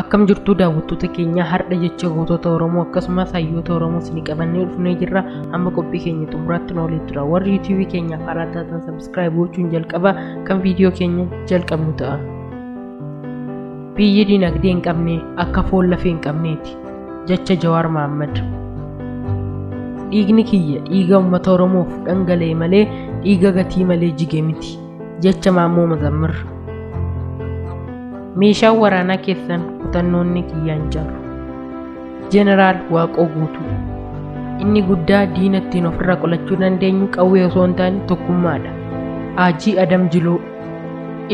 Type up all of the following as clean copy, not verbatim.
Akkam jirtuu daawwattoota keenya har'a jecha gootota Oromoo akkasumas hayyoota Oromoo isin qabannee dhufnee jirra. Hamma qophii keenya xumuraatti nu waliin tura. Warri YouTube keenyaaf haaraa taatan subscribe gochuun jalqaba kan viidiyoo keenya jalqabnu ta'a. Biyyi dinagdee hin qabne akka foon lafee hin qabneeti. Jecha Jawaar Mahaammad. Dhiigni kiyya dhiiga uummata Oromoof dhangala'e malee dhiiga gatii malee jige miti. Jecha Maammoo Mazammir. Meeshaan waraanaa keessan kutannoonni kiyyaan caalu. Jeneraal Waaqoo Guutuu. Inni guddaa diina ittiin ofirraa qolachuu dandeenyu qawwee osoo hin taane tokkummaadha. Haajii Adam Jiloo.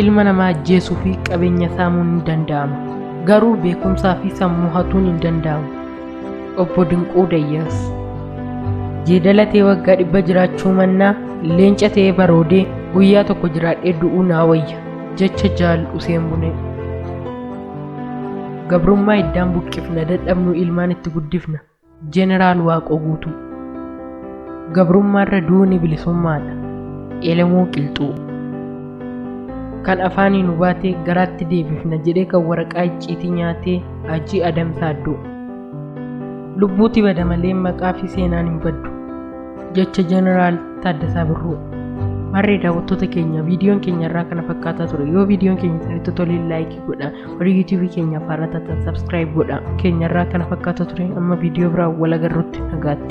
Ilma namaa ajjeesuu fi qabeenya saamuun ni danda'ama. Garuu beekumsaa fi sammuu hatuun hin danda'amu. Obbo Dinquu Dayyaas. Jeedala ta'ee waggaa 100 jiraachuu mannaa leenca ta'ee baroodee guyyaa tokko jiraadhee du'uu naa wayya. Jecha Jaal Useen Bunee. Gabrummaa hiddaan buqqifna dadhabnu ilmaan itti guddifna. Jeneraal Waaqoo Guutuu. Gabrummaarra duuni bilisummaadha. Elemoo Qilxuu. Kan afaanii nu baate garaatti deebifna jedhee kan waraqaa icciitii nyaatee Hajii Adam Saaddoo. Lubbuuti bada malee maqaa fi seenaan hin baddu. Jecha Jeneraal Taaddasaa Birruu. Marree daawwattoota keenya viidiyoon keenya irraa kana fakkaataa ture. Yoo viidiyoon keenya isinitti tole like godha. Warri YouTube keenyaaf haaraa taatan subscribe godha. Keenya irraa kana fakkaataa ture. Amma viidiyoo biraa wal agarrutti nagaatti.